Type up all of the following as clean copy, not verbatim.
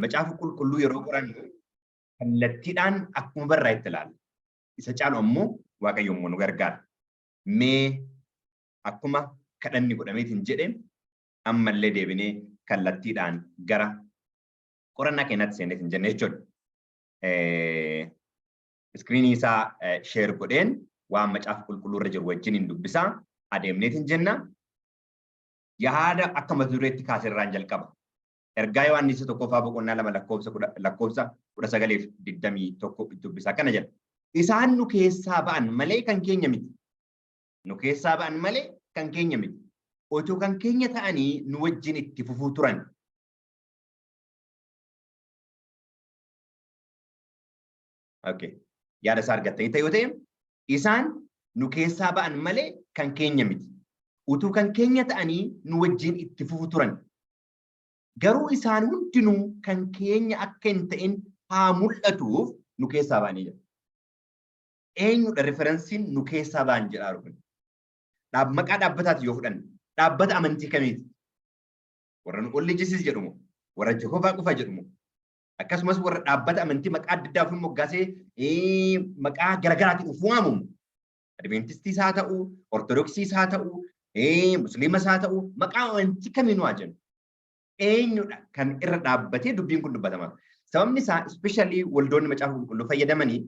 Macaafa qulqulluu yeroo qorannu kallattiidhaan akkuma barraa'etti ilaalla. Isa caalu ammoo Waaqayyo immoo nu gargaara. Mee akkuma kadhanni godhameetiin jedhe ammallee deebinee kallattiidhaan gara qorannaa keenyaatti seenneetiin jenne jechuudha. Iskiriinii isaa sheer godheen waan macaafa qulqulluu irra jiru wajjin hin dubbisaa adeemneetiin jenna. Yaada akka mata dureetti kaase irraan jalqaba. Ergaa Yohaannis tokkoffaa boqonnaa 2 lakkoofsa 19 fi 21 dubbisaa kana jedha. Isaan nu keessaa ba'an malee kan keenya miti. Nu keessaa ba'an malee kan keenya miti. Otoo kan keenya ta'anii nu wajjin itti fufuu turan. Okay. Yaada isaa argattanii ta'e yoo ta'e isaan nu keessaa ba'an malee kan keenya miti. Utuu kan keenya ta'anii nu wajjin itti fufu turan. Garuu isaan hundinuu kan keenya akka hin ta'in haa mul'atuuf nu keessaa ba'anii jedha. Eenyudha referensiin nu keessaa ba'an jedhaa kun? Maqaa dhaabbataati yoo fudhanne dhaabbata amantii kamiiti? Warra nu Only Jesus jedhumu, warra Jehovaa qofa jedhumu, akkasumas warra dhaabbata amantii maqaa adda addaa ofiin moggaasee maqaa garaagaraatiin of waamamu. Adventistiis haa ta'u, Ortodoksiis haa ta'u, Musliimas haa ta'u, maqaa amantii kamiinuu haa jennu. Eenyudha kan irra dhaabbatee dubbiin kun dubbatama? Sababni isaa especially waldoonni macaafa qulqulluu fayyadamanii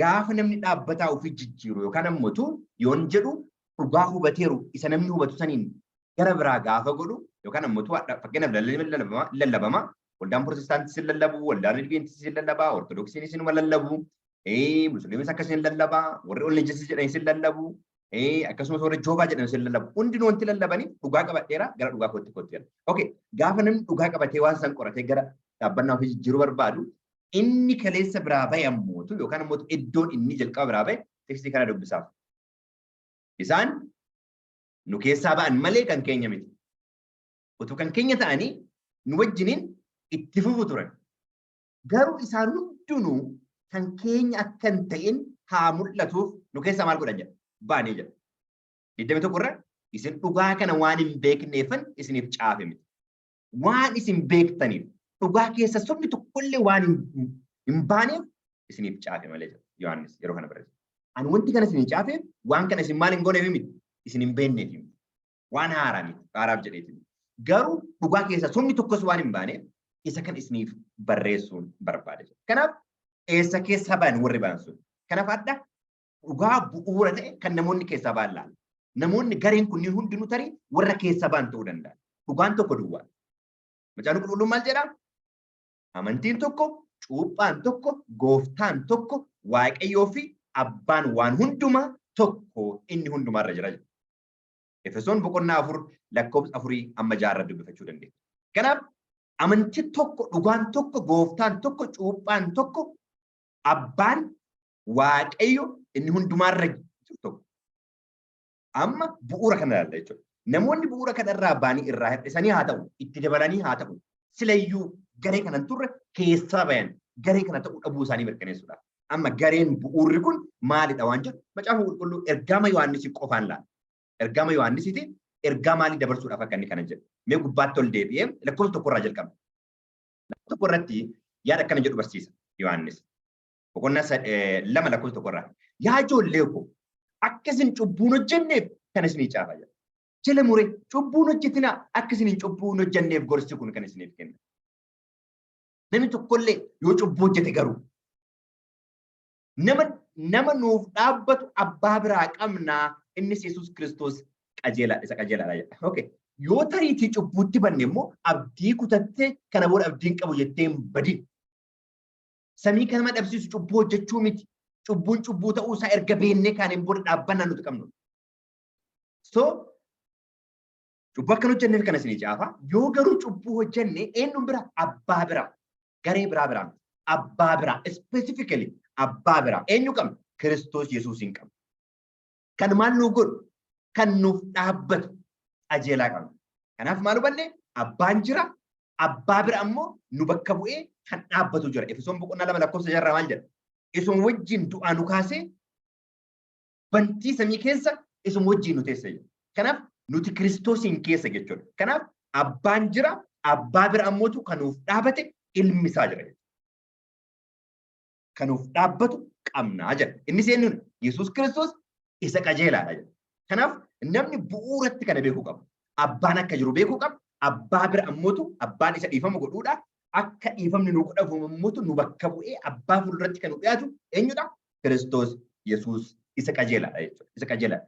gaafa namni dhaabbataa ofii jijjiiru yookaan ammoo yoon jedhu dhugaa hubateeru isa namni hubatu saniin gara biraa gaafa godhu yookaan ammoo fakkeenyaaf lallabama waldaan Protestaantis hin lallabu, waldaan Adventistis hin lallaba, Ortodoksiinis inuma lallabu, Musliimis akkasii hin lallaba, warri Only Jesus jedhanis hin lallabu, akkasumas warri Joobaa jedhanis hin lallabu. Hundinuu wanti lallabaniif dhugaa qabadheera gara dhugaa kootti kootti jedha. Okay, gaafa namni dhugaa qabatee waan san qoratee gara dhaabbannaa ofii jijjiiruu barbaadu inni kaleessa biraa bahe ammootu yookaan ammootu iddoon inni jalqaba biraa bahe tekstii kana dubbisaaf. Isaan nu keessaa ba'an malee kan keenya miti. Utuu kan keenya ta'anii nu wajjiniin itti fufu turan. Garuu isaan hundinuu kan keenya akka hin ta'in haa mul'atuuf nu keessaa maal godhan jedha. Ba'anii jedha. 21 irra isin dhugaa kana waan hin beekneefan isiniif caafe miti. Waan isin beektaniif dhugaa keessa sobni tokkollee waan hin baaneef isiniif caafe malee jedha Yohaannis yeroo kana barreesse. Ani wanti kana isinii caafeef waan kana isin maal hin gooneef miti. Isin hin beekneef miti. Waan haaraa miti. Haaraaf jedheeti. Garuu dhugaa keessa sobni tokkos waan hin baaneef isa kan isiniif barreessuun barbaade. Kanaaf eessa keessaa ba'an warri ba'an sun? Kanaaf adda dhugaa bu'uura ta'e kan namoonni keessaa ba'an laala. Namoonni gareen kunniin hundinuu tarii warra keessaa ba'an ta'uu danda'a. Dhugaan tokko duwwaa. Macaafni qulqulluun maal jedhaa? Amantiin tokko, cuuphaan tokko, gooftaan tokko, Waaqayyoo fi abbaan waan hundumaa tokko inni hundumaarra jira jedha. Efesoon boqonnaa 4 lakkoofsa 4 amma 6 irra dubbifachuu dandeenya. Kanaaf amantii tokko, dhugaan tokko, gooftaan tokko, cuuphaan tokko, abbaan Waaqayyo inni hundumaarra jiru tokko. Amma bu'uura kana ilaalla jechuudha. Namoonni bu'uura kanarraa ba'anii irraa hir'isanii haa ta'u, itti dabalanii haa ta'u, silayyuu garee kanan turre keessaa bayan garee kana ta'uu dhabuu isaanii mirkaneessuudhaaf. Amma gareen bu'uurri kun maalidha waan jedhu macaafa qulqulluu ergaama Yohaannisii qofaan laala. Ergaama Yohaannisiitiin ergaa maalii dabarsuudhaaf akka inni kana jedhu. Mee gubbaatti ol deebi'ee lakkoofsa tokkorraa jalqabna. Lakkoofsa tokko irratti yaada akkana jedhu barsiisa Yohaannis. Boqonnaa 2 lakkoofsa tokkorraa. Yaa ijoollee koo akka isin cubbuun hojjenneef kan isinii caafa jedha. Jala muree cubbuun hojjetinaa akka isin cubbuu hin hojjenneef gorsi kun kan isiniif kenna. Namni tokkollee yoo cubbuu hojjete garuu nama nuuf dhaabbatu abbaa biraa qabnaa innis Yesuus Kiristoos qajeelaa isa qajeelaadha jedha. Okay. Yoo tariitii cubbuutti banne immoo abdii kutattee kana booda abdiin qabu jettee hin badin. Samii kan nama dhabsiisu cubbuu hojjechuu miti. Cubbuun cubbuu ta'uu isaa erga beennee kaaneen booda dhaabbannaa nuti qabnu. So cubbuu akka hin hojjenneef kana isinii caafa. Yoo garuu cubbuu hojjenne eenyuun bira? Abbaa bira. Garee biraa biraa miti. Abbaa biraa. Specifically abbaa biraa. Eenyu qabna? Kiristoos Yesuusiin qabna. Kan maal nuu godhu? Kan nuuf dhaabbatu qajeelaa qabna. Kanaaf maal hubanne? Abbaan jira. Abbaa bira ammoo nu bakka bu'ee kan dhaabbatu jira. Efesoon boqonnaa 2 lakkoofsa 5 maal jedha? Isuma wajjin du'aa nu kaasee bantii samii keessa isuma wajjin nu teessa jedha. Kanaaf nuti Kiristoosiin keessa jechuudha. Kanaaf abbaan jira, abbaa bira ammootu kan nuuf dhaabate Ilmi isaa jira jechuudha. Kan nuuf dhaabbatu qabnaa jedha. Innis eenyuun? Yesuus Kiristoos isa qajeelaadha jedha. Kanaaf namni bu'uuratti kana beekuu qaba. Abbaan akka jiru beekuu qaba. Abbaa bira ammootu abbaan isa dhiifama godhuudha. Akka dhiifamni nu godhamu ammootu nu bakka bu'ee abbaa fuulduratti kan nu dhiyaatu eenyudha? Kiristoos Yesuus isa qajeelaadha jechuudha. Isa qajeelaadha.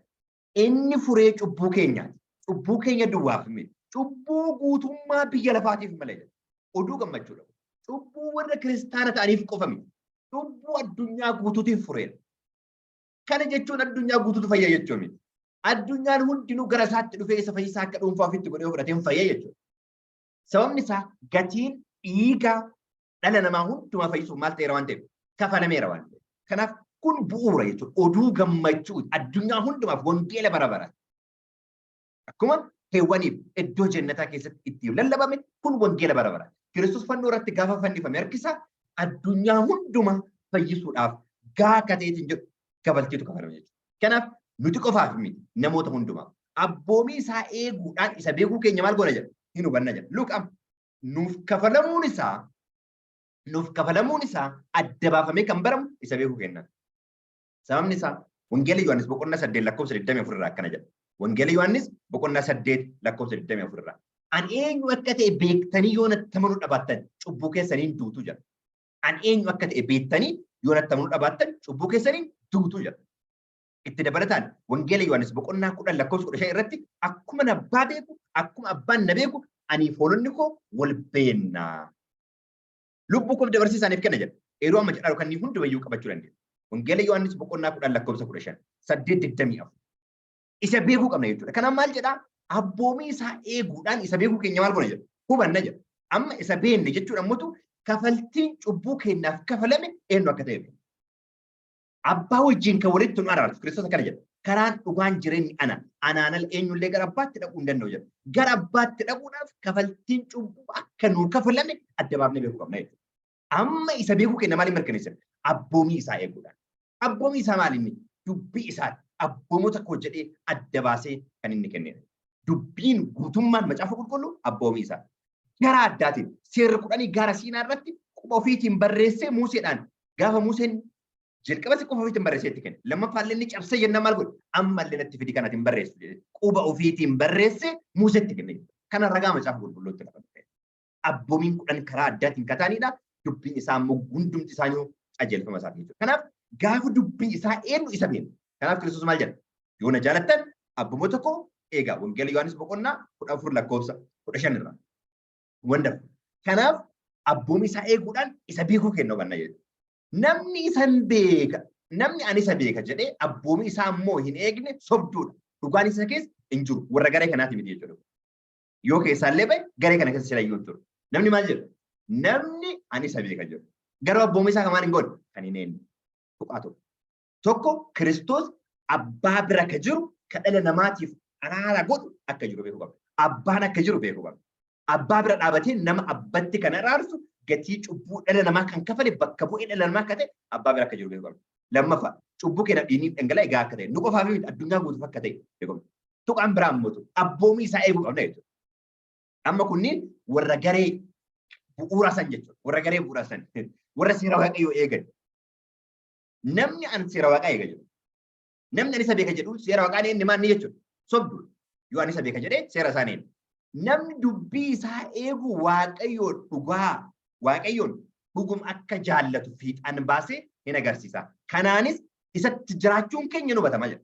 Inni furee cubbuu keenyaati. Cubbuu keenya duwwaaf miti. Cubbuu guutummaa biyya lafaatiif malee jedha. Oduu gammachuudha. Cubbuu warra kiristaana ta'aniif qofa miti. Cubbuu addunyaa guutuutiif fureera. Kana jechuun addunyaa guutuutu fayya jechuu miti. Addunyaan hundinuu gara isaatti dhufee isa fayyisaa akka dhuunfaa ofiitti godhee fudhatee hin fayya jechuudha. Sababni isaa gatiin dhiigaa dhala namaa hundumaa fayyisuuf maal ta'eera waan ta'eef, kafalameera waan ta'eef. Kanaaf kun bu'uura jechuudha. Oduu gammachuu addunyaa hundumaaf wangeela bara bara. Akkuma Heewwaniif iddoo jennataa keessatti ittiin lallabame, kun wangeela bara bara. Kiristoos fannoo irratti gaafa fannifame harkisaa addunyaa hundumaa fayyisuudhaaf gaa akka ta'eetiin jedhu kafaltiitu kafalame jechuudha. Kanaaf nuti qofaaf miti, namoota hundumaaf. Abboomii isaa eeguudhaan isa beekuu keenya maal goona jedha? Hin hubanna jedha. Look, amma nuuf kafalamuun isaa adda baafamee kan baramu isa beekuu kenna. Sababni isaa Wangeela Yohaannis boqonnaa 8 lakkoofsa 24 irraa akkana jedha. Wangeela Yohaannis boqonnaa 8 lakkoofsa 24 irraa. "Ani eenyu akka ta'e beektanii yoo natti amanuu dhabaattan cubbuu keessaniin duutu" jedha. "Ani eenyu akka ta'e beektanii yoo natti amanuu dhabaattan cubbuu keessaniin duutu" jedha. Itti dabalataan Wangeela Yohaannis boqonnaa 10 lakkoofsa 15 irratti, "Akkuma abbaa beeku, akkuma abbaan na beeku, ani hoolonni koo wal beennaa. Lubbuu koof dabarsee isaaniif kenna" jedha. Yeroo amma jedhaa kanneen hundumayyuu qabachuu dandeenya. Wangeela Yohaannis boqonnaa 10 lakkoofsa 15, 8:24. Isa beekuu qabna jechuudha. Kanaaf maal jedhaa? Abboomii isaa eeguudhaan isa beekuu keenya maal goona jedha? Hubanna jedha. Amma isa beekne jechuudha ammoo kafaltiin cubbuu keenyaaf kafalame eenyu akka ta'e. Abbaa wajjin kan walitti nu araarsu Kiristoos akkana jedha. "Karaan, dhugaan, jireenyi ana. Anaan ala eenyullee gara abbaatti dhaquu hin danda'u" jedha. Gara abbaatti dhaquudhaaf kafaltiin cubbuu akka nuu kafalame adda baafnee beekuu qabna jechuudha. Amma isa beekuu keenya maaliin mirkaneessina? Abboomii isaa eeguudhaan. Abboomii isaa maali inni? Dubbii isaati. Abboomota koo jedhee adda baasee kan inni kennedha. Dubbiin guutummaan Macaafa Qulqulluu abboomii isaa. Gara addaatiin seerri kudhanii gaara Siinaa irratti quba ofiitiin barreessee Museedhaan gaafa Museen jalqaba si quba ofiitiin barreessee itti kenne. Lammaffaallee inni cabsee jennaan maal godhe? "Ammallee natti fidi, kan ati hin barreessu" jedhee quba ofiitiin barreessee Museetti kenne. Kana ragaa Macaafa Qulqulluutti lafa dhufe. Abboomiin 10 karaa addaatiin kataanidha. Dubbiin isaa immoo hundumti isaanii qajeelfama isaati jechuudha. Kanaaf gaafa dubbii isaa eenyu isa beekna. Kanaaf Kiristoos maal jedha? "Yoo na jaalattan abboomota koo eegaa." Wangeela Yohaannis boqonnaa 14 lakkoofsa 15 irraa. Wonderful. Kanaaf abboomii isaa eeguudhaan isa beekuu kenna hubanna jechuudha. Namni isa hin beeka, namni ani isa beeka jedhee abboomii isaa immoo hin eegne sobduudha. Dhugaan isa keessa hin jiru. Warra garee kanaati miti jechuudha. Yoo keessaallee bahe garee kana keessa sila iyyuu jiru. Namni maal jedhu? Namni ani isa beeka jedhu. Garuu abboomii isaa kan maal hin goone? Kan hin eegne. Tuqaa tokko. Tokko, Kiristoos abbaa bira ka jiru, ka dhala namaatiif araara godhu akka jiru beekuu qabna. Abbaan akka jiru beekuu qabna. Abbaa bira dhaabatee nama abbatti kan araarsu, gatii cubbuu dhala namaa kan kafale, bakka bu'ee dhala namaa akka ta'e abbaa bira akka jiru beekuu qabna. Lammaffaa, cubbuu keenya dhiigni dhangala'e gaa akka ta'e, nu qofaaf miti, addunyaa guutuuf akka ta'e beekuu qabna. Tuqaan biraa ammoo abboomii isaa eeguu qabna jechuudha. Amma kunniin warra garee bu'uura san jechuudha. Warra garee bu'uura san. Warra seera Waaqayyoo eegan. Namni an seera Waaqaa eega jedhu. Namni ani isa beeka jedhu seera Waaqaa inni maal ni jechuudha? Sobdu. Yoo ani isa beeka jedhee seera isaa hin. Namni dubbii isaa eegu Waaqayyoon dhugaa Waaqayyoon dhugum akka jaallatu fiixaan baasee hin agarsiisa. Kanaanis isatti jiraachuun keenya nu hubatama jedha.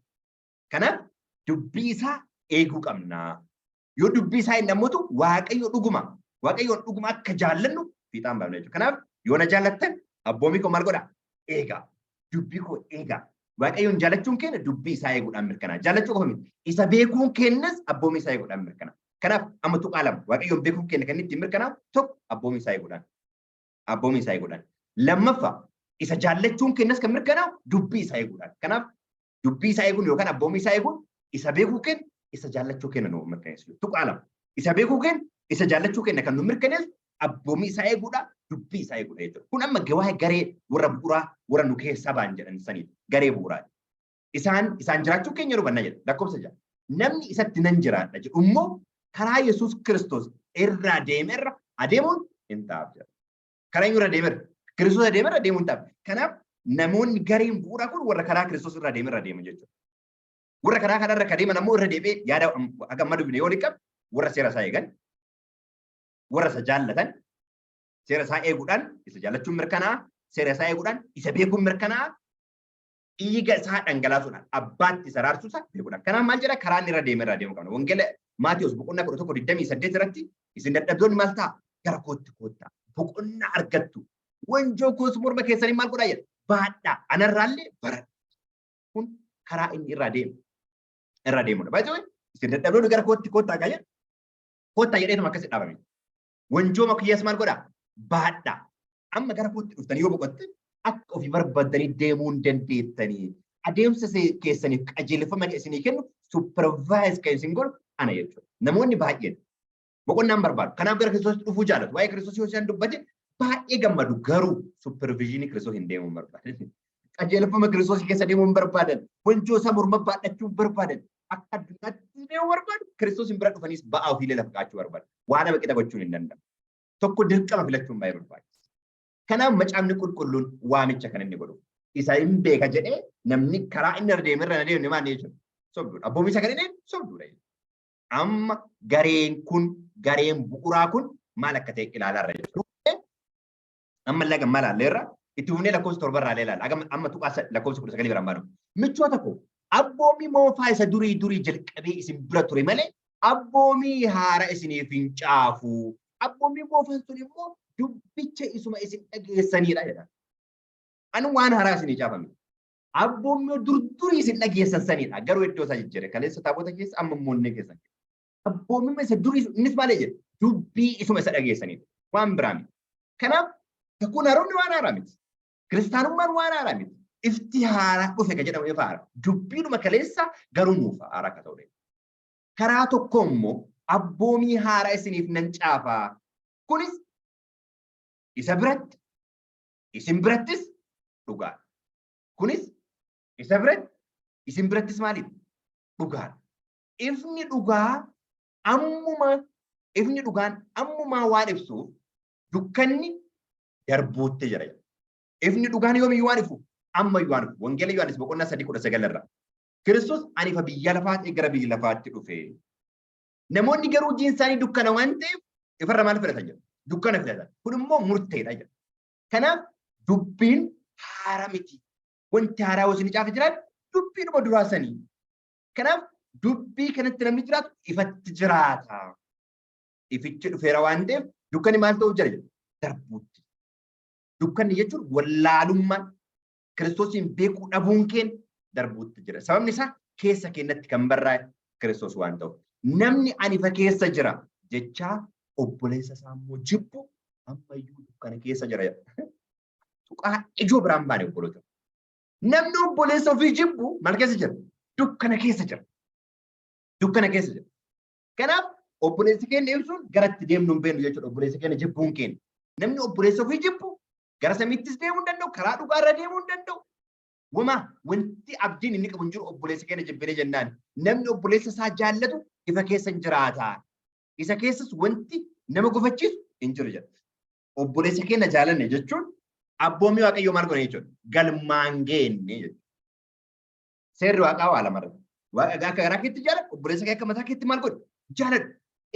Kanaaf dubbii isaa eeguu qabna. Yoo dubbii isaa hin namootu Waaqayyo dhuguma Waaqayyoon dhuguma akka jaallannu fiixaan baafna jechuudha. Kanaaf "Yoo na jaallattan abboomii koo maal godhaa? Eegaa. Dubbii koo eegaa." Waaqayyoon jaallachuun keenya dubbii isaa eeguudhaan mirkanaa'a. Jaallachuu qofa miti. Isa beekuun keenyas abboomii isaa eeguudhaan mirkanaa'a. Kanaaf amma tuqaa lama. Waaqayyoon beekuun keenya kan inni ittiin mirkanaa'u tokko abboomii isaa eeguudhaan. Abboomii isaa eeguudhaan. Lammaffaa, isa jaallachuun keenyas kan mirkanaa'u dubbii isaa eeguudhaan. Kanaaf dubbii isaa eeguun yookaan abboomii isaa eeguun isa beekuu keenya, isa jaallachuu keenya nu mirkaneessu. Tuqaa lama. Isa beekuu keenya, isa jaallachuu keenya kan nu mirkaneessu abboomii isaa eeguudha, dubbii isaa eeguudha jechuudha. Kun amma waa'ee garee warra bu'uuraa, warra nu keessaa ba'an jedhan saniidha. Garee bu'uuraati. Isaan jiraachuu keenya nu hubanna jedha. Lakkoofsa 6. Namni isatti nan jiraadha jedhu immoo karaa Yesuus Kiristoos irraa deeme irra adeemuun hin ta'aaf jedha. Karaa eenyu irra deemeera? Kiristoos irra deemeera deemuu hin taane. Kanaaf namoonni gareen bu'uuraa kun warra karaa Kiristoos irra deemerra deeman jechuudha. Warra karaa kanarra ka deeman ammoo irra deebi'ee yaada akka amma dubbine yoo dhiqqabe warra seera isaa eegan, warra isa jaallatan, seera isaa eeguudhaan isa jaallachuun mirkanaa'a, seera isaa eeguudhaan isa beekuun mirkanaa'a, dhiiga isaa dhangalaasuudhaan abbaatti isa raarsuu isaa beekuudhaan. Kanaaf maal jedha? Karaa inni irra deeme irra deemuu qabna. Wangeela Maatiyos boqonnaa 11:28 irratti isin dadhabdoonni maal ta'a? Gara kootti koottaa. Boqonnaa argattu. Wanjoo koos morma keessanii maal godhaa jedha? Baadhaa. Anarraallee baradha. Kun karaa inni irraa deemu. Irra deemudha. Baay'ee isin dadhabdoonni gara kootti koottaa kan jedhu koottaa jedheetuma akkasi dhaabame. Wanjoo kiyyaas maal godhaa? Baadhaa. Amma gara kootti dhuftanii yoo boqotte akka ofii barbaaddanii deemuu hin dandeettanii. Adeemsa keessaniif qajeelfama kan isinii kennu, supervise kan isin godhu ana jechuudha. Namoonni baay'een boqonnaan barbaadu. Kanaaf gara Kiristoos dhufuu jaalatu. Waa'ee Kiristoos yoo isaan dubbate baay'ee gammadu, garuu supervisionii Kiristoos hin deemuu hin barbaadan. Qajeelfama Kiristoos keessa deemuu hin barbaadan. Wanjoo isaa morma baadhachuu hin barbaadan. Akka addunyaatti deemuu barbaadu. Kiristoos hin bira dhufanis ba'aa ofiilee lafa kaa'achuu barbaadu. Waa nama qixa gochuun hin danda'amu. Tokko dirqama filachuun baay'ee barbaachisa. Kanaaf macaafni qulqulluun waamicha kan inni godhu. Isa hin beeka jedhee namni karaa inni irra deeme irra na deemne maal jechuudha? Sobduudha. Abboommii isa kan inni sobduudha. Amma gareen kun, gareen bu'uuraa kun maal akka ta'e ilaalaa irra jechuudha. Amma illee gammaa ilaalleerra, itti fufnee lakkoofsa 7 irraa ilaalla. Amma tuqaa lakkoofsa 19 biraan baanu. Michoota koo, abboomii moofaa isa durii durii jalqabee isin bira ture malee abboomii haara isiniif hin caafu. Abboomii moofaan sun immoo dubbicha isuma isin dhageessanidha jedha. Ani waan haaraa isinii caafame. Abboommii dur durii isin dhageessan sanidha. Garuu iddoo isaa jijjiire. Kaleessa taabota keessa, amma immoo onnee keessan keessa. Abboommii isa durii innis maal jedhe? Dubbii isuma isa dhageessanidha. Waan biraa miti. Kanaaf kakuun haaromni waan haaraa miti. Kiristaanummaan waan haaraa miti. Ifti haaraa dhufe kan jedhamu ifa haaraa. Dubbiidhuma kaleessa garuu nuuf haaraa akka ta'udha. Karaa tokko immoo abboomii haaraa isiniif nan caafaa. Kunis isa biratti isin birattis dhugaadha. Kunis isa biratti isin birattis maalidha? Dhugaadha. Ifni dhugaa ammuma ifni dhugaan ammumaa waan ibsuuf dukkanni darbuutti jira. Ifni dhugaan yoomiyyuu waan ifu ammayyuu waan ifu. Wangeela Yohaannis boqonnaa 3:19 irra. Kiristoos ani ifa biyya lafaatii gara biyya lafaatti dhufe. Namoonni garuu hojiin isaanii dukkana waan ta'eef ifarra maal filatan jedha? Dukkana filatan. Kun immoo murteedha jedha. Kanaaf dubbiin haara miti. Wanti haaraa yoo isin caafe jiraatu dubbiidhuma duraa sanii. Kanaaf dubbii kanatti namni jiraatu ifatti jiraata. Ifichi dhufeera waan ta'eef dukkanni maal ta'uuf jira jedha? Darbuutti. Dukkanni jechuun wallaalummaan, Kiristoosiin beekuu dhabuun keenya darbuutti jira. Sababni isaa keessa keenyatti kan barraa'e Kiristoos waan ta'uuf. Namni ani ifa keessa jira jechaa obboleessa isaa immoo jibbu ammayyuu dukkana keessa jira jedha. Tuqaa ijoo biraan baane, obboloota. Namni obboleessa ofii jibbu maal keessa jira? Dukkana keessa jira. Dukkana keessa jira. Kanaaf obboleessi keenya ibsuun garatti deemnu hin beeknu jechuudha. Obboleessa keenya jibbuun keenya. Namni obboleessa ofii jibbu gara samiittis deemuu hin danda'u, karaa dhugaa irra deemuu hin danda'u. Wama wanti abdiin inni qabu hin jiru obboleessa keenya jibbine jennaan. Namni obboleessa isaa jaallatu ifa keessa hin jiraata. Isa keessas wanti nama gufachiisu hin jiru jedha. Obboleessa keenya jaalanne jechuun abboommii Waaqayyoo maal godhe jechuudha? Galmaan geenne jechuudha. Seerri Waaqaa waa lamarra. Waaqa akka garaa keetti jaaladhu, obboleessa kee akka mataa keetti maal godhu? Jaaladhu.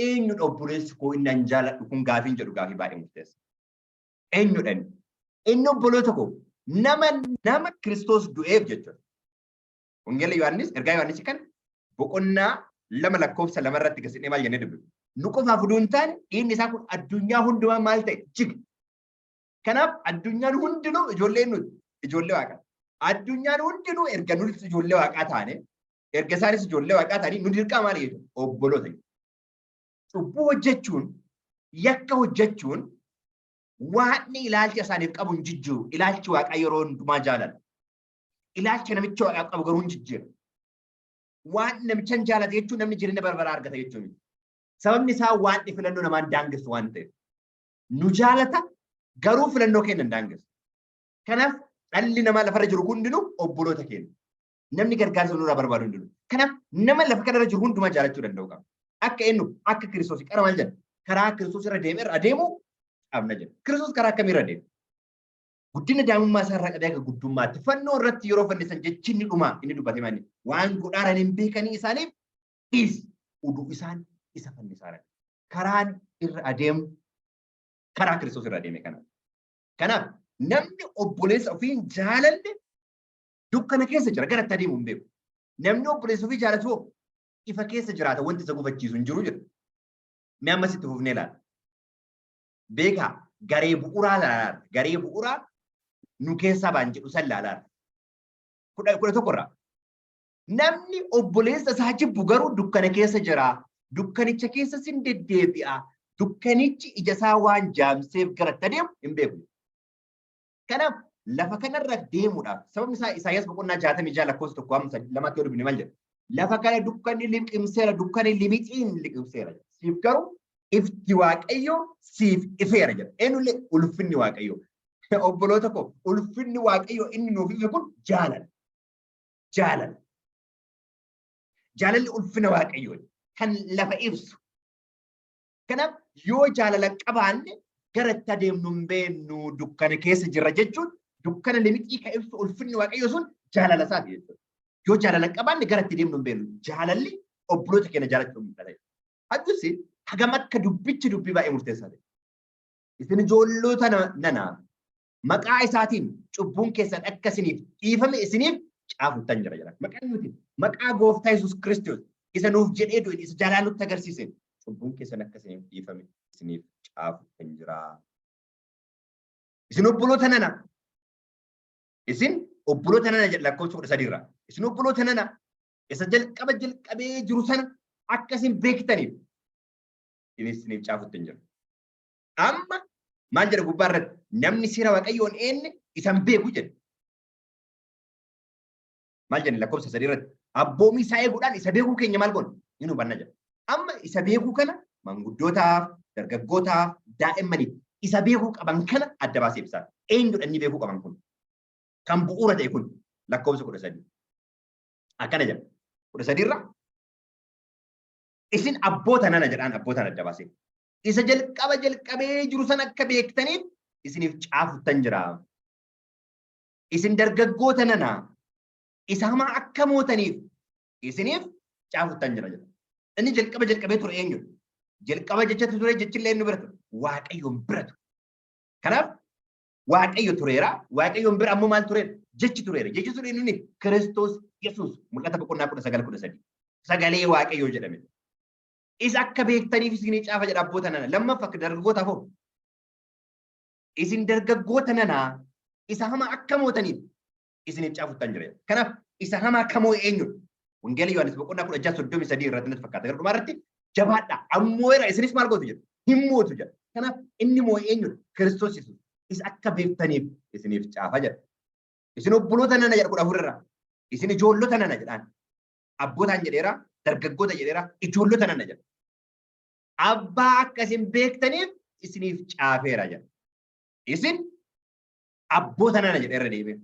Eenyudha obboleessi koo inni an jaaladhu kun gaafiin jedhu gaafii baay'ee murteessa. Eenyudha inni? Inni, obboloota koo, nama Kiristoos du'eef jechuudha. Wangeela Yohaannis, ergaa Yohaannis kan boqonnaa 2 lakkoofsa 2 irratti gasidhee maal jennee dubbifna? Nu qofaaf utuu hin taane dhiigni isaa kun addunyaa hundumaa maal ta'e? Jige. Kanaaf addunyaan hundinuu ijoollee nuti, ijoollee Waaqaa. Addunyaan hundinuu erga nuti ijoollee Waaqaa taane, erga isaanis ijoollee Waaqaa ta'anii, nu dirqama maal jechuudha? Obboloota. Cubbuu hojjechuun, yakka hojjechuun Waaqni ilaalcha isaaniif qabu hin jijjiiru. Ilaalchi Waaqaa yeroo hundumaa jaalala. Ilaalcha namicha Waaqaaf qabu garuu hin jijjiira. Waan namicha hin jaalate jechuun namni jireenya bara baraa argata jechuun miti. Sababni isaa waan filannoo namaan daangessu waan ta'eef. Nu jaalata, garuu filannoo keenya hin daangessu. Kanaaf dhalli namaa lafarra jiru hundinuu obboloota keenya. Namni gargaarsa nurraa barbaadu hundinuu. Kanaaf nama lafa kanarra jiru hundumaa jaalachuu danda'u qaba. Akka eenyu? Akka Kiristoos. Qara maal jedha? Karaa Kiristoos irra deeme irra adeemuu Qabna jedha. Kiristoos karaa akkamiirra deema? Guddina daa'imummaa isaa irraa qabee akka guddummaatti fannoo irratti yeroo fannisan jechi inni dhumaa inni dubbate maali? Waan godhaaran hin beekanii isaaniif dhiisi. Uduu isaan isa fannisaaran. Karaan irra adeemu karaa Kiristoos irra adeeme kana. Kanaaf namni obboleessa ofii hin jaalanne dukkana keessa jira, gara itti adeemu hin beeku. Namni obboleessa ofii jaalatu hoo ifa keessa jiraata, wanti isa gufachiisu hin jiru jedha. Mee ammas itti fufnee ilaalla. Beekaa, garee bu'uuraa ilaalaa, garee bu'uuraa nu keessaa ba'an jedhu san ilaalaa. 11 irraa. Namni obboleessa isaa jibbu garuu dukkana keessa jira. Dukkanicha keessa sin deddeebi'a. Dukkanichi ija isaa waan jaamseef gara itti adeemu hin beeku. Kanaaf lafa kanarra deemuudhaaf sababni isaa Isaayyaas boqonnaa 66 lakkoofsa 1 hamma 2tti yoo dubbifne maal jedha? Lafa kana dukkanni liqimseera, dukkanni limixiin liqimseera. Siif garuu ifti Waaqayyoo siif ifeera jedha. Eenyullee ulfinni Waaqayyoo. Obboloota koo, ulfinni Waaqayyoo inni nuuf ife kun jaalala. Jaalala. Jaalalli ulfina Waaqayyoo kan lafa ibsu. Kanaaf yoo jaalala qabaanne gara itti adeemnu hin beeknu, dukkana keessa jirra jechuun dukkana limixii kan ibsu ulfinni Waaqayyoo sun jaalala isaati jechuudha. Yoo jaalala qabaanne gara itti deemnu hin beeknu. Jaalalli obboloota keenya jaalachuun mul'ata. Haddusi hagam akka dubbichi dubbii baay'ee murteessaa ta'e. Isin ijoollota nana, maqaa isaatiin cubbuun keessan akka isiniif dhiifame isiniif caafuttan jira jedha. Maqaa eenyuutiin? Maqaa Gooftaa Yesuus Kiristoos isa nuuf jedhee du'e, isa jaalala nutti agarsiise, cubbuun keessan akka isiniif dhiifame isiniif caafuttan jira. Isin obboloota nana. Isin obboloota nana jedha lakkoofsa 13 irraa. Isin obboloota nana, isa jalqaba jalqabee jiru sana akka isin beektaniif isiniif caafuttan jira. Amma maal jedha gubbaa irratti? Namni seera Waaqayyoon eenne isan beeku jedha. Maal jenne lakkoofsa 3 irratti? Abboomii isaa eeguudhaan isa beekuu keenya maal goona? Ni hubanna jedha. Amma isa beekuu kana manguddootaaf, dargaggootaaf, daa'immaniif isa beekuu qaban kana adda baasee ibsaa. Eenyudha inni beekuu qaban kun? Kan bu'uura ta'e kun lakkoofsa 13. Akkana jedha. 13 irra, isin abboota nana jedhaan, abbootaan adda baasee. Isa jalqaba jalqabee jiru sana akka beektaniif isiniif caafuttan jira. Isin dargaggoota nana, isa hamaa akka mootaniif isiniif caafuttan jira jedha. Inni jalqaba jalqabee ture eenyudha? Jalqaba jechatu ture, jechillee inni bira ture. Waaqayyoon bira ture. Kanaaf Waaqayyo tureera. Waaqayyoon bira ammoo maal tureera? Jechi tureera. Jechi ture inni Kiristoos Yesuus, Mul'ata boqonnaa 19 13. Sagalee Waaqayyoo jedhame. Isa akka beektaniif isinii caafa jedha abboota nana. Lammaffaa akka dargaggootaaf hoo? Isin dargaggoota nanaa, isa hamaa akka mootaniif isiniif caafuttan jira. Kanaaf isa hamaa kamoo eenyudha? Wangeela Yohaannis boqonnaa 16 33 irratti natti fakkaata. Gara dhumaa irratti jabaadhaa. Ammoo era isinis maal gootu jedha? Hin mootu jedha. Kanaaf inni moo'e eenyudha? Kiristoos Yesuus. Isa akka beektaniif isiniif caafa jedha. Isin obboloota nana jedha 14 irraa. Isin ijoollota nana jedhaan. Abbootaan jedheera, dargaggoota jedheera, ijoollota nana jedha. Abbaa akka isin beektaniif isiniif caafeera jedha. Isin abboota nana jedheerra deebi'e.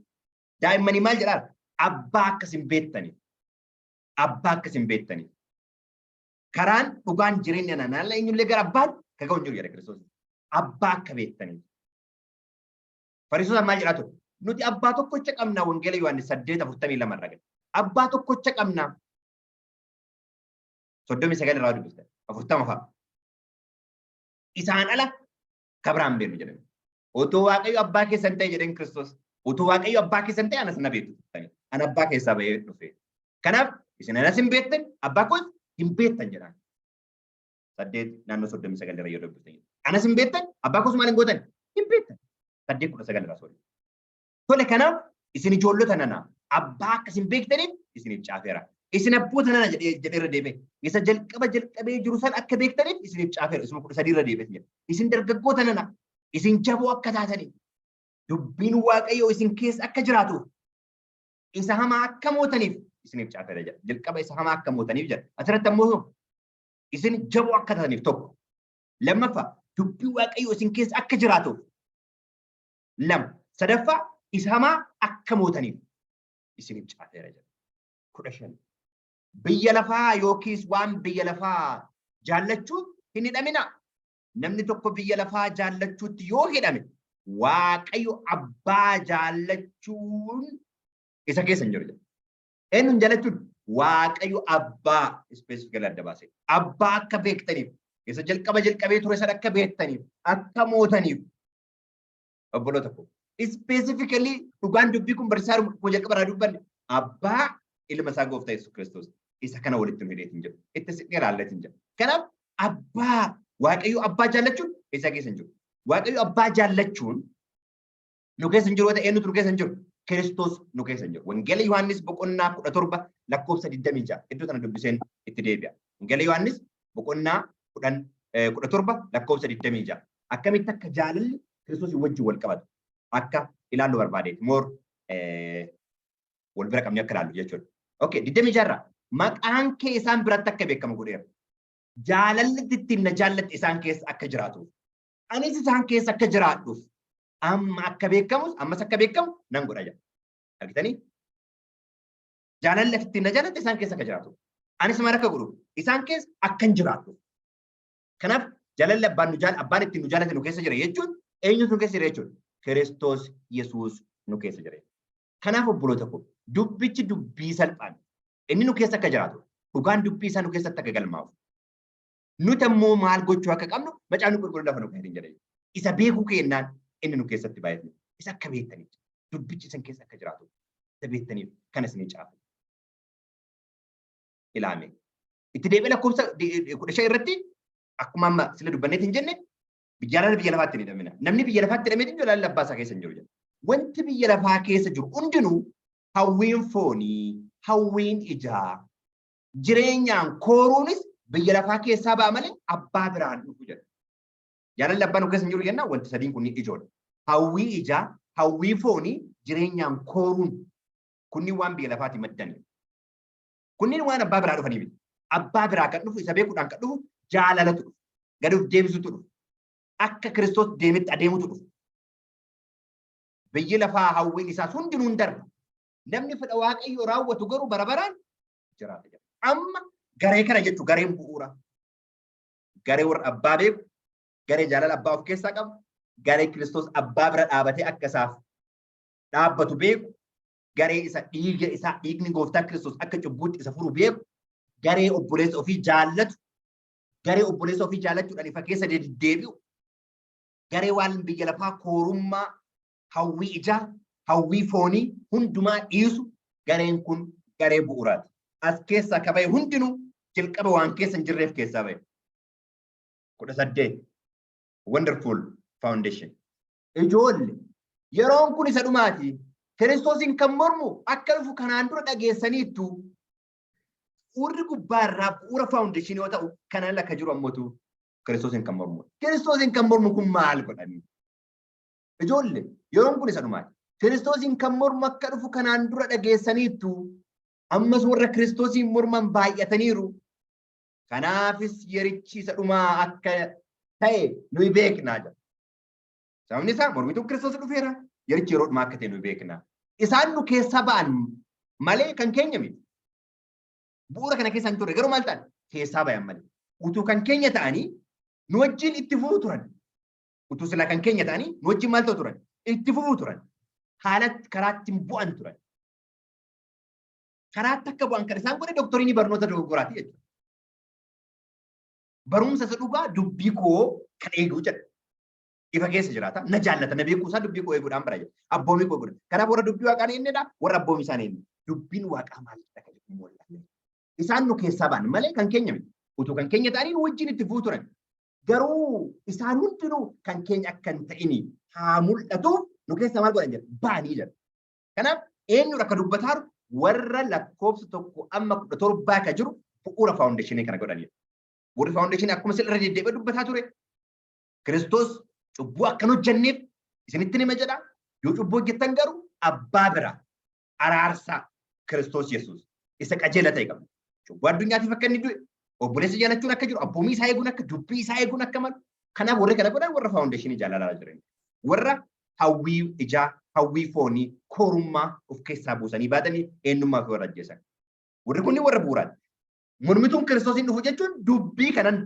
Daa'immanii maal jedhaa? Abbaa akka isin beektaniif. Abbaa akka isin beektaniif. Karaan, dhugaan, jireenya nana eenyullee gara abbaan ka ga'u hin jiru jedha Kiristoos. Abbaa akka beektaniif. Fariisota maal jedhaa ture? Nuti abbaa tokkocha qabna, Wangeela Yohaannis 8:42 irra gadi. Abbaa tokkocha qabna. 39 irraa dubbista. 40 fa'a. Isaan ala kabiraan beeknu jedhame. Otoo Waaqayyo abbaa keessan ta'e jedheen Kiristoos. Otoo Waaqayyo abbaa keessan ta'e anas na beektu turtani. Ana abbaa keessaa bahee dhufe. Kanaaf isin anas hin beektan, abbaa koos hin beektan jedhaan. 8 naannoo 39 irra yoo dubbiftan. Anas hin beektan, abbaa koos maal hin gootan? Hin beektan. 8:19 irraa, sorry. Tole, kanaaf isin ijoollota nana, abbaa akka isin beektaniif isiniif caafeera. Isin abboota nana jedhee jedheerra deebi'e. Isa jalqaba jalqabee jiru san akka beektaniif isiniif caafeera. Isuma 13 irra deebi'e jedha. Isin dargaggoota nana, isin jaboo akka taataniif, dubbiin Waaqayyoo isin keessa akka jiraatuuf, isa hamaa akka mootaniif isiniif caafeera jedha. Jalqaba isa hamaa akka mootaniif jedha. Asirratti ammoo isin jaboo akka taataniif tokko. Lammaffaa, dubbiin Waaqayyoo isin keessa akka jiraatuuf lama. Sadaffaa, isa hamaa akka mootaniif isiniif caafeera jedha. 15. Biyya lafaa yookiis waan biyya lafaa jaallachuu hin hidhaminaa. Namni tokko biyya lafaa jaallachuutti yoo hidhame, Waaqayyo abbaa jaallachuun isa keessa hin jiru jedha. Eenyuun jaallachuun? Waaqayyo abbaa specifically adda baase. Abbaa akka beektaniif, isa jalqaba jalqabee ture sana akka beektaniif, akka mootaniif, obboloota koo. Specifically dhugaan dubbii kun barsiisaa koo jalqaba irraa dubbanne, abbaa, ilma isaa gooftaa Yesuus Kiristoos, isa kana walitti nu hidheetiin jedhu. Itti siqnee raalleetiin jedhu. Kanaaf abbaa, Waaqayyo abbaa jaallachuun isa keessa hin jiru. Waaqayyo abbaa jaallachuun nu keessa hin jiru yoo ta'e, eenyutu nu keessa hin jiru? Kiristoos nu keessa hin jiru. Wangeela Yohaannis boqonnaa 17 lakkoofsa 26 iddoo sana dubbiseen itti deebi'a. Wangeela Yohaannis boqonnaa 17 lakkoofsa 26. Akkamitti akka jaalalli Kiristoos wajjin wal qabatu akka ilaallu barbaadeeti. More wal bira qabnee akka ilaallu jechuudha. Okay, 26 irraa maqaan kee isaan biratti akka beekamu godheera. Jaalalli ittiin na jaallatte isaan keessa akka jiraatuuf. Anis isaan keessa akka jiraadhuuf amma akka beekamus, ammas akka beekamu nan godha jedha. Argitanii? Jaalalli ittiin na jaallatte isaan keessa akka jiraatuuf. Anis maal akka godhu? Isaan keessa akka hin jiraadhuuf. Kanaaf jaalalli abbaan nu jaal abbaan ittiin nu jaallate nu keessa jira jechuun eenyutu nu keessa jira jechuudha? Kiristoos Yesuus nu keessa jira. Kanaaf obboloota koo, dubbichi dubbii salphaan inni nu keessa akka jiraatu, dhugaan dubbii isaa nu keessatti akka galmaa'u, nuti ammoo maal gochuu akka qabnu Macaafni Qulqulluun lafa nu kaa'eetiin jedha. Isa beekuu kennaan inni nu keessatti baay'atu. Isa akka beektaniif, dubbichi isin keessa akka jiraatu isa beektaniif kan isinii caafu. Ilaame. Itti deebi'ee lakkoofsa 15 irratti akkuma amma sila dubbanneetiin jenne, jaalala biyya lafaatti hin hidhamina. Namni biyya lafaatti hidhamee jaalala abbaa isaa keessa hin jiru jedha. Wanti biyya lafaa keessa jiru hundinuu, hawwiin foonii, hawwiin ijaa, jireenyaan kooruunis biyya lafaa keessaa ba'a malee abbaa biraan dhufu jedha. Jaalalli abbaa nu keessa hin jiru jennaan wanti sadiin kun ijoodha. Hawwii ijaa, hawwii foonii, jireenyaan kooruun kunniin waan biyya lafaati maddanii. Kunniin waan abbaa biraa dhufanii miti. Abbaa biraa kan dhufu, isa beekuudhaan kan dhufu jaalalatu dhufu. Gad of deebisutu dhufu. Akka Kiristoos deemetti adeemutu dhufu. Biyyi lafaa hawwiin isaas hundinuu hin darba. Namni fedha Waaqayyoo raawwatu garuu bara baraan jiraata jedha. Amma garee kana jechuun gareen bu'uura. Garee warra abbaa beeku, garee jaalala abbaa of keessaa qabu, garee Kiristoos abbaa bira dhaabatee akka isaaf dhaabbatu beeku, garee isa dhiiga isaa, dhiigni gooftaa Kiristoos akka cubbuutti isa furu beeku, garee obboleessa ofii jaallatu, garee obboleessa ofii jaallachuudhaan ifa keessa deddeebi'u, garee waan biyya lafaa koorummaa, hawwii ijaa, hawwii foonii hundumaa dhiisu, gareen kun garee bu'uuraati. As keessaa ka bahe hundinuu jalqaba waan keessa hin jirreef keessaa bahe. 18. Wonderful foundation. Ijoolle, yeroon kun isa dhumaati. Kiristoosiin kan mormu akka dhufu kanaan dura dhageessaniittu. Bu'uurri gubbaa irraa bu'uura foundation yoo ta'u, kanaan akka jiru ammootu Kiristoosiin kan mormu. Kiristoosiin kan mormu kun maal godhani? Ijoolle, yeroon kun isa dhumaati. Kiristoosiin kan mormu akka dhufu kanaan dura dhageessaniittu. Ammas warra Kiristoosiin morman baay'ataniiru. Kanaafis yerichi isa dhumaa akka ta'e nuyi beeknaa jedha. Sababni isaa mormituun Kiristoos dhufeera. Yerichi yeroo dhumaa akka ta'e nuyi beekna. Isaan nu keessaa ba'an malee kan keenya miti. Bu'uura kana keessa hin turre, garuu maal ta'an? Keessaa bayan malee. Utuu kan keenya ta'anii nu wajjin itti fufuu turan. Utuu silaa kan keenya ta'anii nu wajjin maal ta'u turan? Itti fufuu turan. Haala karaatti hin bu'an turan. Karaatti akka bu'an kan isaan godhe doctrine barnoota dogoggoraati jechuudha. Barumsa isa dhugaa dubbii koo kan eeguu jedha. Ifa keessa jiraata. Na jaallata. Na beekuu isaa dubbii koo eeguudhaan bara jedha. Abboomii koo eeguudha. Kanaaf warra dubbii waaqaa ni innedha. Warra abboomii isaa ni inni. Dubbiin waaqaa maal jedha kan jedhu mul'ata. Isaan nu keessaa ba'an malee kan keenya miti. Utuu kan keenya ta'anii nu wajjin itti fufuu turan. Garuu isaan hundinuu kan keenya akka hin ta'ini haa mul'atuuf nu keessaa maal godhan jedha? Ba'anii jedha. Kanaaf eenyudha akka dubbataaru? Warra lakkoofsa 1 amma 17 ka jiru bu'uura foundation kana godhanidha. Bu'uurri foundation akkuma sirra deddeebi'ee dubbataa ture. Kiristoos cubbuu akka hin hojjenneef isinitti nima jedha. Yoo cubbuu hojjettan garuu abbaa bira araarsaa Kiristoos Yesuus isa qajeela ta'e qabna. Cubbuu addunyaatiif akka inni du'e, obboleessa jaalachuun akka jiru, abboomii isaa eeguun akka, dubbii isaa eeguun akka malu. Kanaaf warri kana godhan warra foundation jaalalaa jiran. Warra hawwii ijaa, hawwii foonii, koorummaa of keessaa buusanii baatanii eenyummaa fi warra ajjeesan. Warri kunni warra bu'uuraati. Mormituun Kiristoosiin dhufu jechuun dubbii kanan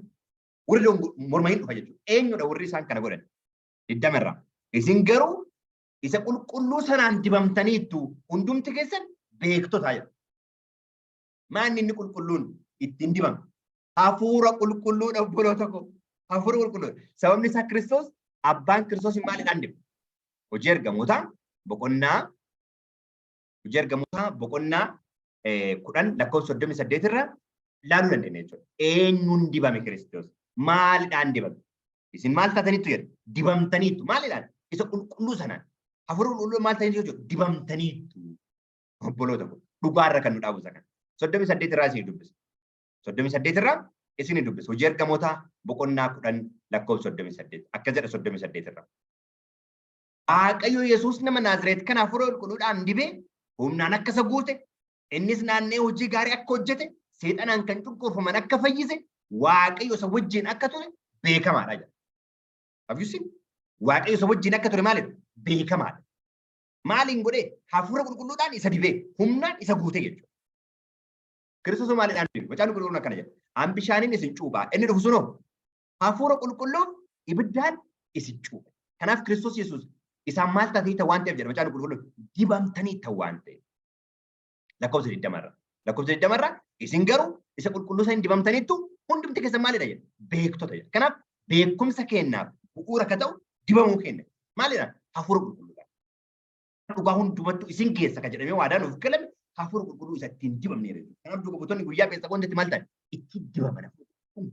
Warri mormanii dhufa jechuudha. Eenyudha warri isaan kana godhan? 20 irraa. Isin garuu isa qulqulluu sanaan dibamtaniittu, hundumti keessan beektotaa jedha. Maanni inni qulqulluun ittiin dibame? Hafuura qulqulluudha, obboloota koo. Hafuura qulqulluudha. Sababni isaa Kiristoos abbaan Kiristoos maaliidhaan dibe? Hojii Ergamootaa boqonnaa 10 lakkoofsa 38 irra ilaaluu dandeenya jechuudha. Eenyuun dibame Kiristoos? Maaliidhaan dibame? Isin maal taataniittu jedha? Dibamtaniittu. Maaliidhaan? Isa qulqulluu sanaan. Hafuura qulqulluu maal taataniittu jechuudha? Dibamtaniittu. Obboloota koo. Dhugaarra kan nu dhaabu isa kana. 38 irraa isin dubbisa. 38 irraa isin dubbisa. Hojii Ergamootaa boqonnaa 10 lakkoofsa 38. Akka jedha 38 irraa. Waaqayyo Yesuus nama Naazreet kana hafuura qulqulluudhaan dibee humnaan akka isa guute, innis naannee hojii gaarii akka hojjete, seexanaan kan cunqurfaman akka fayyise, Waaqayyo isa wajjin akka ture beekamaadha jedha. Have you seen? Waaqayyo isa wajjin akka ture maalidha? Beekamaadha. Maaliin godhee? Hafuura qulqulluudhaan isa dibee humnaan isa guute jechuudha. Kiristoos maaliidhaan dibe? Macaafni Qulqulluun akkana jedha. An bishaaniin isin cuuphaa. Inni dhufu sunoo hafuura qulqulluuf ibiddaan isin cuupha. Kanaaf Kiristoos Yesuus isaan maal taatanii ta'u waan ta'eef jedha Macaafni Qulqulluun? Dibamtanii ta'u waan ta'eef. Lakkoofsa 20 irra. Lakkoofsa 20 irra, isin garuu isa qulqulluu sana dibamtaniittu, hundumti keessan maalidha jedha? Beektota jedha. Kanaaf beekumsa keenyaaf bu'uura akka ta'u dibamuu keenya. Maalidha? Hafuura qulqulluudha. Dhugaa hundumattuu isin geessa kan jedhamee waadaa nuuf galame hafuura qulqulluu isa ittiin dibamneera jechuudha. Kanaaf duuka buutonni guyyaa Pheenxeqoonteetti maal ta'an? Ittiin dibaman,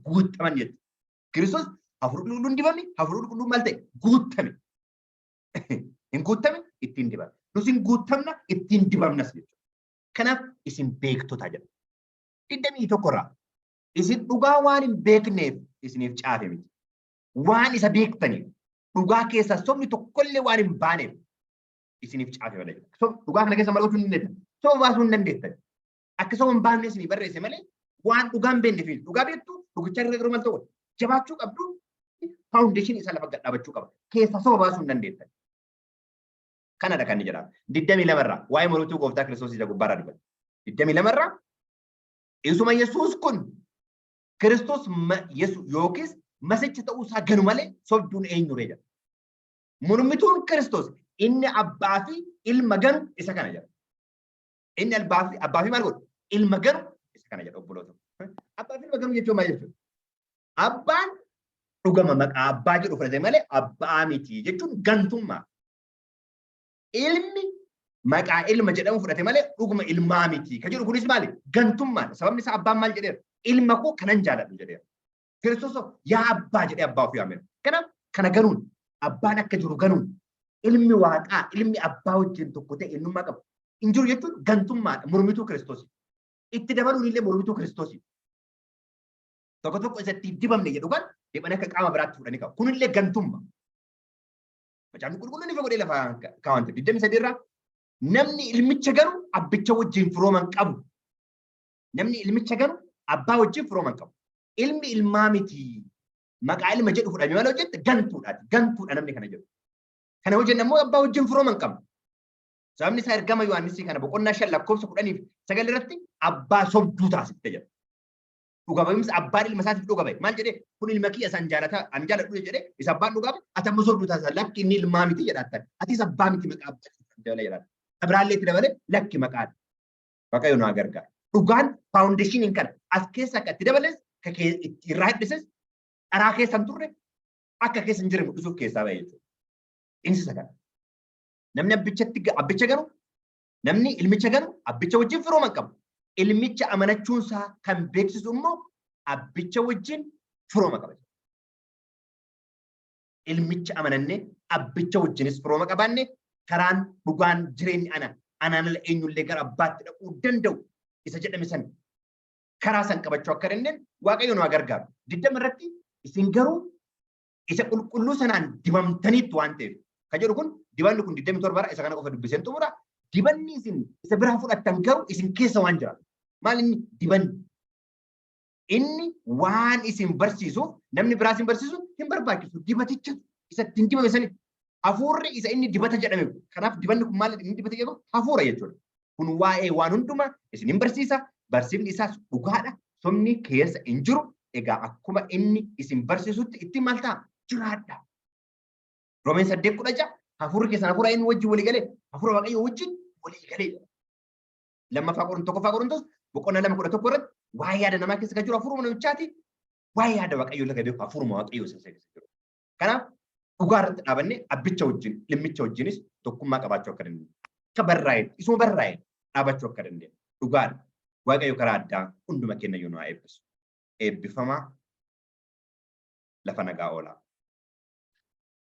guuttaman jechuudha. Kiristoos hafuura qulqulluun dibame, hafuura qulqulluun maal ta'e? Guuttame. Hin guuttame, ittiin dibame. Nus hin guuttamna, ittiin dibamnas jechuudha. Kanaaf isin beektota jedha. 21 irraa, isin dhugaa waan hin beekneef isiniif caafe miti. Waan isa beektaniif, dhugaa keessaa sobni tokkollee waan hin baaneef isiniif caafe malee. Dhugaa kana keessa maal gochuu hin dandeettan? Soba baasuu hin dandeettan. Akka soba hin baafne isinii barreesse malee waan dhugaa hin beekneef miti. Dhugaa beektu, dhugicha irra garuu maal ta'u? Jabaachuu qabdu, foundation isaa lafa gad dhaabachuu qaba. Keessaa soba baasuu hin dandeettan. Kanadha kan inni jedhamu. 22 irraa waa'ee mormituu gooftaa Kiristoos isa gubbaarraa dubbata. 22 irraa, isuma Yesuus kun Kiristoos yookiis masicha ta'uu isaa ganu malee sobduun eenyu ree jedha. Mormituun Kiristoos inni abbaa fi ilma ganu isa kana jedha. Inni abbaa fi maal godhu? Ilma ganu isa kana jedha, obboloota. Abbaa fi ilma ganu jechuun maal jechuudha? Abbaan dhugama maqaa abbaa jedhu fudhate malee abbaa miti jechuun gantummaa. Ilmi maqaa ilma jedhamu fudhate malee dhuguma ilmaa miti. Kan jedhu kunis maali? Gantummaadha. Sababni isaa abbaan maal jedheera? Ilma koo kanan jaaladhu jedheera. Kiristoos yaa abbaa jedhee abbaa ofii waameera. Kanaaf kana ganuun, abbaan akka jiru ganuun, ilmi waaqaa ilmi abbaa wajjin tokko ta'e eenyummaa qabu hin jiru jechuun gantummaadha, mormituu Kiristoos. Itti dabaluun illee mormituu Kiristoos. Tokko tokko isa itti dibamne jedhu kan deeman akka qaama biraatti fudhanii qabu. Kunillee gantummaa. Macaafni Qulqulluun ifa godhee lafa kaawwante. 23 irraa, namni ilmicha ganu abbicha wajjin firooma hin qabu. Namni ilmicha ganu abbaa wajjin firooma hin qabu. Ilmi ilmaa miti. Maqaa ilma jedhu fudhame maal hojjette? Gantuudhaati. Gantuudha namni kana jedhu. Kana hojjenne ammoo abbaa wajjin firooma hin qabnu. Sababni isaa ergama Yohaannisii kana boqonnaa 5 lakkoofsa 19 irratti abbaa sobduu taasifte jedha. Dhuga ba'umsa abbaan ilma isaatiif dhuga ba'e. Maal jedhee? Kun ilma kiyya isaan jaalataa an jaaladhu jedhee isa abbaan dhugaa ba'e, ati ammoo sobduu taasisa. Lakki, inni ilmaa miti jedhaattan. Atis abbaa miti maqaa abbaa dabalee jedhaatan. Biraallee itti dabalee lakki maqaan. Waaqayyo nu haa gargaaru. Dhugaan foundationiin kana as keessa akka itti dabales, akka irraa hir'ises, dharaa keessa hin turre, akka keessa hin jirre mul'isuuf keessaa ba'e jechuudha. Innis isa kana. Namni abbicha ganu, namni ilmicha ganu abbicha wajjin firooma hin qabu. Ilmicha amanachuunsaa kan beeksisu immoo abbicha wajjin firooma qaba. Ilmicha amanannee abbicha wajjinis firooma qabaanne, karaan, dhugaan, jireenyi ana, anaan ala eenyullee gara abbaatti dhaquu danda'u isa jedhame san karaa san qabachuu akka dandeenyu Waaqayyo nu haa gargaaru. 20 irratti, isin garuu isa qulqulluu sanaan dibamtaniittu waan ta'eef kan jedhu kun, dibanni kun 27 irra isa kana qofa dubbiseen xumura. Dibanni isin isa biraa fudhattan garuu isin keessa waan jira. Maal inni dibanni? Inni waan isin barsiisuuf namni biraa isin barsiisu hin barbaachisu. Dibaticha isa ittiin dibame sanitti. Hafuurri isa inni dibata jedhame. Kanaaf dibanni kun maal inni dibata jedhamu? Hafuura jechuudha. Kun waa'ee waan hundumaa isin hin barsiisa. Barsiifni isaas dhugaadha. Sobni keessa hin jiru. Egaa akkuma inni isin barsiisutti ittiin maal ta'a? Jiraadha. Roomeen 8:16, hafuurri keessan hafuura inni wajjin walii galee, hafuura Waaqayyoo wajjin walii galee. Lammaffaa Qorontos, 1ffaa Qorontos boqonnaa 2:11 irratti, waa'ee yaada namaa keessa kan jiru hafuuruma namichaati. Waa'ee yaada Waaqayyoo laga beeku hafuuruma Waaqayyoo isa keessa jiru. Kanaaf dhugaa irratti dhaabannee abbicha wajjin, dhimmicha wajjinis tokkummaa qabaachuu akka dandeenyu. Akka barraa'e, isuma barraa'e dhaabachuu akka dandeenyu. Dhugaadha. Waaqayyo karaa addaa hunduma keenya iyyuu nu haa eebbisu. Eebbifamaa, lafa nagaa oolaa.